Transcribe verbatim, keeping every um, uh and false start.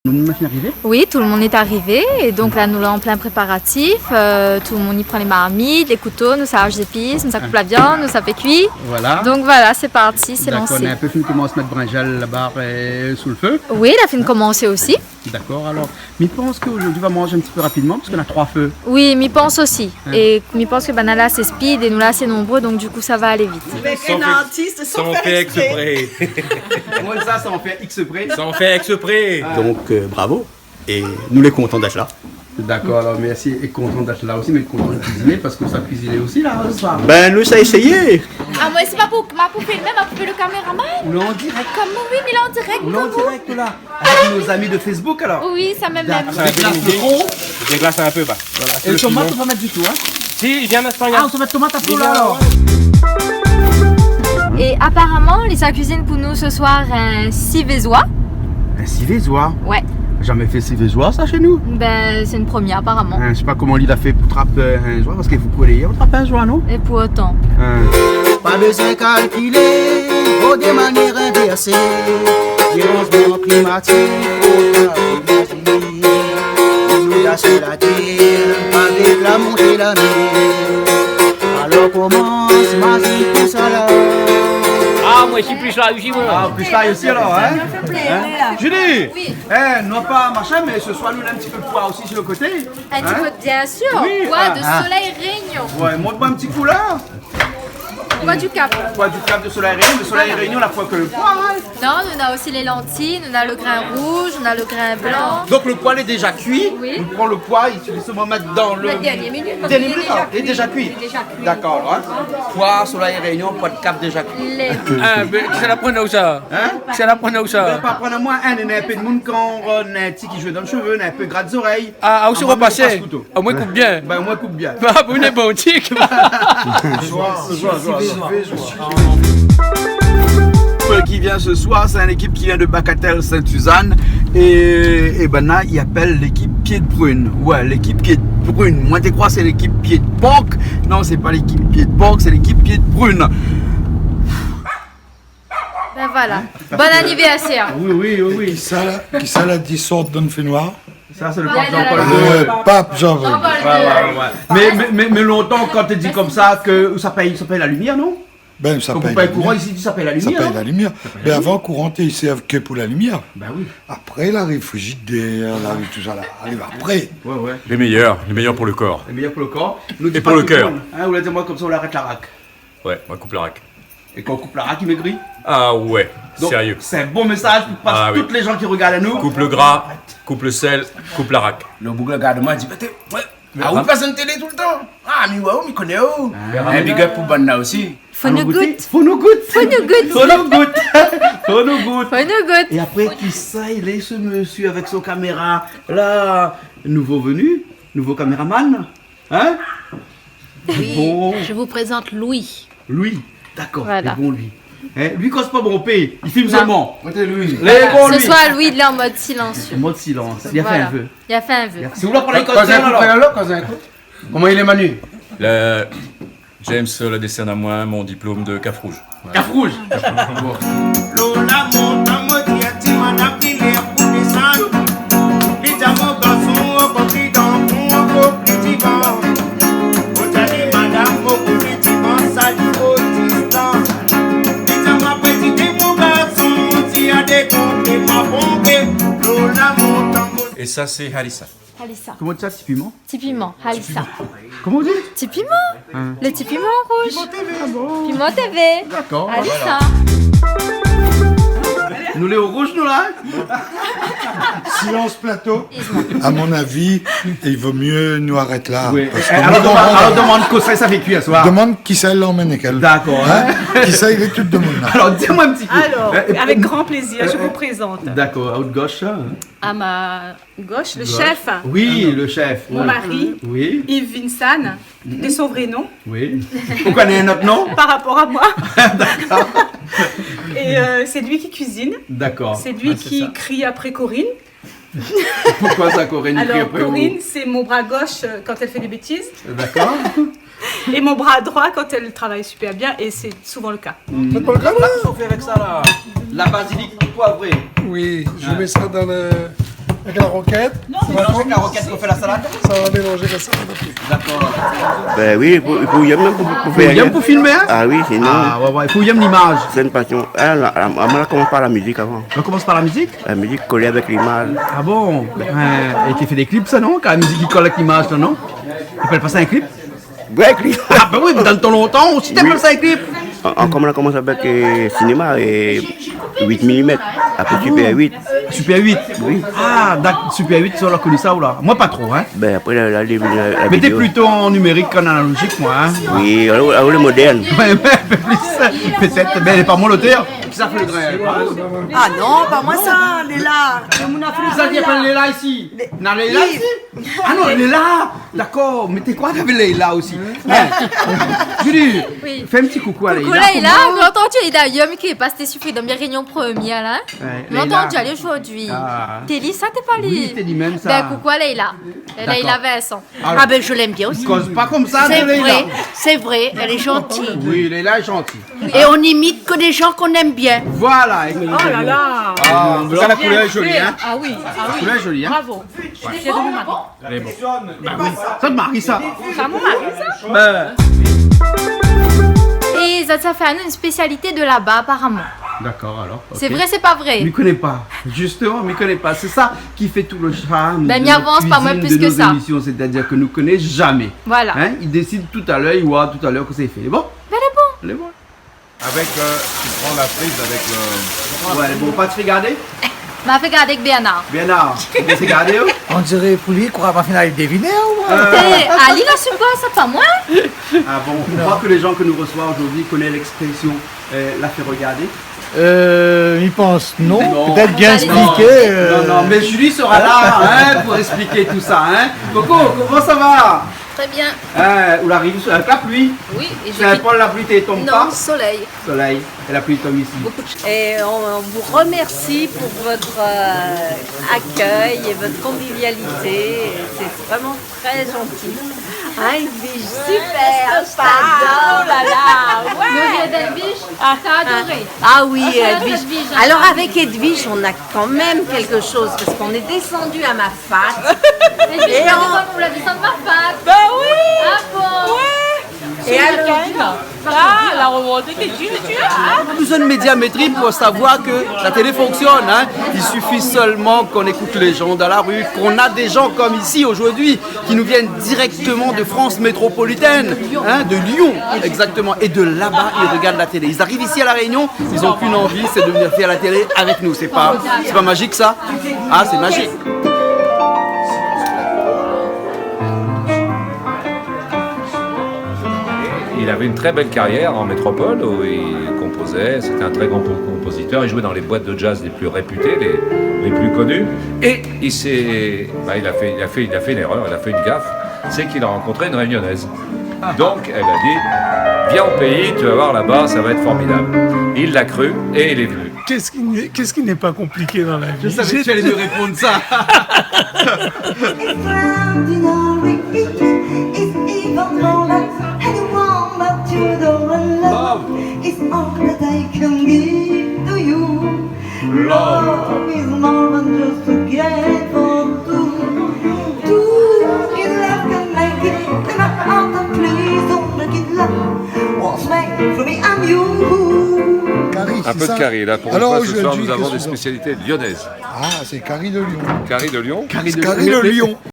Tout le monde est arrivé ? Oui, tout le monde est arrivé. Et donc là, nous, là, en plein préparatif. Euh, tout le monde, i pran les marmites, les couteaux, nou sa arz zépis, nou sa koup la viann, nou sa fé kui. Voilà. Donc voilà, c'est parti, c'est lansé. D'accord, nou la in pé fine komans mèt brinzèl laba, euh, sou le fé. Oui, la fine komansé osi. D'accord, alors, mi pans ke zordi nou va manz in ti pé rapidman, parske nou na troi fé. Oui, mi pans osi. Hein ? É mi pans ke banna la sé speed é nou la sé nonbré, donk du kou sa va alé vit. Avèk in artis san fé èksprè. Koman sa, san fé èksprè ? San fé èksprè. Ah. Donk, euh, bravo. É nou lé kontan d'èt la. D'accord, alors merci. É kontan d'èt la osi, mé kontan de kuiziné, parske sa kuiziné osi la, se soir. Bin, nou sa éséyé. Ah, moin sé pa pou, ma pou filmé, ma pou fé le caméraman. Ou lé an dirèk. Koman, oui, mé la an dirèk, koman ? Ou lé an dirèk la. Avec nos amis de Facebook, alors. Oui, sa mèm. D'accord. Déglas le fon. Déglas in pé, ba. Voilà, é le tomat, ou pa mèt ditou, hein ? Si, i vien d'Espagne. Ah, ou sa mèt tomat apré la, alors. Et apparemment, li sa kuizine pou nou se soir in sivé zoi. In sivé zoi ? Ouais. Zamé fé sivé zoi sa shé nou. Ben, c'est une première, apparemment. Hein, mi koné pa koman li la fé pou trap, euh, in zoi, parske fo koné, ou trap in zoi, non ? Et pourtant. Hein. Pa bezoin kalkilé, o de manièr invèrsé. Di ranzman primatir, o ta imaziné. Nou la sou la tèr, avèk la montée la mèr. Alors koman i mazine tout sa la ? Ah, moin, mi plis la isi, moin. Ah, plis la isi, alors, hein ? Hein ? Julie ! Oui. Eh, nou pa machin, mé se soir, nou na in ti pé de poi osi su le koté. Un petit peu, bien sûr. Oui, poi de Soleil Réunion. Ouais, mont amoin in ti kou la. Poi du Cap. Poi du Cap de Soleil Réunion, de Soleil Réunion, la poi ke le poi, hein. Non, nou na osi les lentilles, nou na le grin rouz, nou na le grin blan. Donk le poi lé déza kui. Oui. Nou pran le poi, i fo solman mèt dan le dernié minit, lé déza kui. Lé déza kui. D'accord, hein. Poi Soleil Réunion, poi du Cap déza kui. Ah, mé kisa la aprann aou sa ? Hein ? Kisa la aprann aou sa ? Bin, pa aprann amoin, hein, néna in pé de moun kan, euh, néna in ti ki zoué dan le shové, néna in pé grat zorèy. Ah, ah, ou sé repasé. Amoin, mi pas kouto. Ah, moin, mi koup bien. Bin, moin, mi koup bien. Ba, ou lé bon, tik. Zoi, zoi, zoi, zoi. L'équipe qui vient ce soir, c'est une équipe qui vient de Bagatelle Sainte-Suzanne. Et, et ben là, i apèl l'équipe Pied de Prune. Ouais, l'équipe Pied de Prune. Moin, mi té kroi sé l'équipe Pied de Porc. Non, c'est pas l'équipe Pied de Porc, c'est l'équipe Pied de Prune. Ben voilà. Hein ? Bon anniversaire. Oui, oui, oui, oui. Kisa la, kisa la di sort dan le fenoir ? Sa, sé le pap Jean-Paul deux. Le pap Jean-Paul. Ouais, ouais, ouais. Mé, mé, mé, mé lontan, kan té di konmsa ke, ou sa pèy, sa pèy la limièr, non ? Ben, sa pèy la limièr. Kan ou pèy kouran isi, sa pèy la limièr, non ? Sa pèy la limièr. Sa pèy la limièr. Mé avan, kouran té i sèrv ke pou la limièr. Ben oui. Apré, la ariv frizidèr, la ariv tout sa la. Ariv apré. Ouais, ouais. Les meilleurs, les meilleurs pour le corps. Les meilleurs pour le corps. Et pour le cœur. Nou di pa tout le monde, hein, ou la di amoin konmsa, ou la arèt la rak. Ouais, moin, mi koup la rak. É kan ou koup la rak, i mégri ? Ah ouais, sérieux. Donk, sé in bon mésaz pou tout lé zan ki rogard anou. Ah oui. Koup le gras, koup le sèl, koup la rak. Le boug la gard amoin, li di, mé té, ouais. Ah, ou pas an télé toultan ? Ah, mi, ouais, mi koné aou. Ah. In big up pou banna osi. Fo nou gout. Fo nou gout. Fo nou gout. Fo nou gout. Fo nou gout. É apré, kisa i lé, se mésyé avèk son kaméra la ? Nouvo venu, nouvo kaméraman. Hein ? Oui, bon. Je vous présente Louis. Louis, d'accord, voilà. Lé bon, Louis. Hein, Louis i koz pa bonpé, li film solman. Non. Koté Louis. Lé bon, Louis. Ce soir, Louis, il est en mode silencieux. En mode silence. Voilà. Li la fé in vé. Li la fé in vé. Sé ou la pran lé koz, alor. Koz in kou, koz in kou. Koman i lé, Manu ? Le James, euh, la désèrn amoin mon diplôme de Cap Rouge. Cap Rouge. Bon. Lo la mont, mont, di a ti madam ki lèr pou désann. Li di a mon garson, ankor pli dan fon, ankor pli divan. Mon di ali madam, ankor pli divan, sa i fo distan. Li di a ma pti di mon garson, si a dé konpliman bonpé. Lo la mont, mont. Et ça, c'est harissa. Harissa. Koman i di sa, ti piman ? Ti piman, harissa. Koman i di ? Ti piman. Hein. Le ti piman rouz. Piment T V. Ah bon ? Piment T V. D'accord, voilà. Harissa. Nou lé o rouz, nou, la, hein ? Silence plateau. À mon avis, il vaut mieux nou arèt la. Oui. Parce que... Eh, alor, domann, alor, domann kosa sa fé kui aswar. Domann kisa la amenn èk èl. D'accord, hein ? Hein ? Kisa i lé tout domann la. Alors, dis-moi un petit peu. Alors, euh, avec grand plaisir, je vous présente. D'accord, à votre gauche, hein. À ma gauche, le chef. Oui, le chef. Mon mari, Yves Vinsan, de son vrai nom. Oui. Ou koné in ot nom ? Par rapport à moi. D'accord. Et, euh, c'est lui qui cuisine. D'accord. C'est lui qui crie après Corinne. Ah, c'est ça. Pourquoi ça, Corinne, il crie après vous ? Alors, Corinne, c'est mon bras gauche, euh, quand elle fait des bêtises. D'accord. Et mon bras droit quand elle travaille super bien, et c'est souvent le cas. Hmm. Sa i fé avèk sa la. La bazilik poivré. Oui, je mets ça dans le, Avèk la rokèt. Non, mé mélanz avèk la rokèt pou fé la salad. Sa va mélanzé la salad apré. Dakor. Bin oui, i fo, i fo yèm mèm pou, pou fé, fo yèm pou filmé, in ? Ah oui, sinon... Ah ouais, ouais, i fo yèm limaz. Sé in pasion. Ah, la, la, moin la komans par la mizik avan. On commence par la musique ? La mizik i kol avèk limaz. Ah bon ? Ouais. É té fé dé klip sa, non ? Kan la mizik i kol avèk limaz, non ? I apèl pa sa in klip ? Brèk, li. Ah, bin oui, mé dan le tan lontan osi, té apèl sa in klip. An, an, koman la komans avèk, euh, sinéma, euh, huit millimètres, apré Super huit. Super huit ? Oui. Ah, dak-, Super huit, sa, ou la koni sa, ou la ? Moin, pa tro, in. Bin, apré, la, la, la, la... Mé té vidéo plito an nimérik k'an analozik, moin, in. Oui, alor, alor, le modèrn. Ouais, ouais, in pé plis, pétèt. Bin, lé pa moin lotèr. Kisa i fé le grin ? Ah non, pa moin sa, Léla. Kisa i apèl Léla isi ? Lé-, non, Léla isi ? Ah non, Léla. Dakor, mé té koi, té avèk Léla osi. In ? Julie, fé in ti koukou a Léla. Koukou Léla, koman ? Lontan ou la antandu Léla, yèr mi kri pa, té sifri dan mi réunion premièr la. Ouais, Léla. Lontan ou la antandu alé zordi. Ah. Té li sa, té pa li ? Oui, té li mèm sa. Bin, koukou a Léla. Léla Vincent. Dakor. Alor, koz pa konmsa de Léla. C'est vrai, c'est vrai, elle est gentille. Oui, Léla lé zanti. Et on n'imite que des gens qu'on aime bien. Voilà, exactement. Oh là là. Ah, an tou ka, la koulèr lé zoli, in. Ah oui, ah oui. La koulèr lé zoli, in. Bravo. Je suis fière de vous, Marie. Lé bon. Bin oui. Sa, Marie, sa. Sa, mon mari, sa. Bin. É sa, sa fé anou in spésialité de laba, aparaman. Dakor, alor, OK. Sé vré, sé pa vré ? Mi koné pa. Zistoman, mi koné pa. Sé sa ki fé tout le sharm de nout kuizine, de nout émisyon, sétadir ke nou koné zamé. Bin, mi avans pa moin plis ke sa. Voilà. In ? I désid talèr, i voi talèr kosa i fé. Lé bon ? Bin, lé bon. Lé bon. Avèk, euh, tu prends la prise avec le... Ouais, bon, pa ti fé gardé ? Ma fé gardé avèk Bernard. Bernard, ou fé gardé, ou ? On diré pou li, koi, ma fine deviné, ou ? Euh. Té, ali la sipor sa, pa moin. Ah bon, on voit que les gens que nous reçoit aujourd'hui connaissent l'expression, euh, la fé regardé. Euh, mi pans non. Non. Pétèt bien... Allez, expliké, non. Euh. Non, non, mé Julie sera là, in, pou èksplik tout sa, in. Coco, koman sa va ? Très bien. In, ou la ariv avèk la pli ? Oui, é mi... Saint-Paul, la pli té i tonm pa ? Non, solèy. Solèy. É la pli i tonm isi. Beaucoup de ch-, et on, on vous remercie pour votre, euh, accueil et votre convivialité. Et c'est vraiment très gentil. Hein, Edwige, super, sympa. Oh là là, ouais. Edwige, ah, t'as adoré. Ah oui, Edwige. Alors, avec Edwige, on a quand même quelque chose, parce qu'on est descendu à Mafate. Et on... Vous l'avez descendu à Mafate ? Bah oui. Ah bon ? Ouais. Et alors, ah, la remontée, t'es dur, dur, hein ? Pas besoin de Médiamétrie pour savoir que la télé fonctionne, hein. Il suffit seulement qu'on écoute les gens dans la rue, qu'on a des gens comme ici aujourd'hui qui nous viennent directement de France métropolitaine, hein, de Lyon, exactement, et de là-bas, ils regardent la télé. Ils arrivent ici à La Réunion, ils ont qu'une envie, c'est de venir faire la télé avec nous. C'est pas, c'est pas magique, ça ? Ah, c'est magique. Il avait une très belle carrière en métropole où il composait, c'était un très grand po-, compositeur, il jouait dans les boîtes de jazz les plus réputées, les, les plus connues, et il s'est, bah, il a fait, il a fait, il a fait une erreur, il a fait une gaffe, c'est qu'il a rencontré une Réunionnaise. Donc, elle a dit : « Viens au pays, tu vas voir là-bas, ça va être formidable. » Il l'a cru et il est venu. Qu'est-ce qui n'est, qu'est-ce qui n'est pas compliqué dans la vie ? Je savais que tu allais me répondre ça. Extraordinary, it's even more like anyone but you don't love. It's all that I can give to you. Love is more than just a gift or two. Two in love can make it, and my heart and please don't break it, love. What's made for me and you. Carry, c'est ça. Un peu de carry, là, pour une fois, ce soir, nous avons des spécialités lyonnaises. Alors aujourd'hui, qu'est-ce qu'on mange ? Ah, c'est carry de Lyon. Carry de Lyon. Carry de Lyon.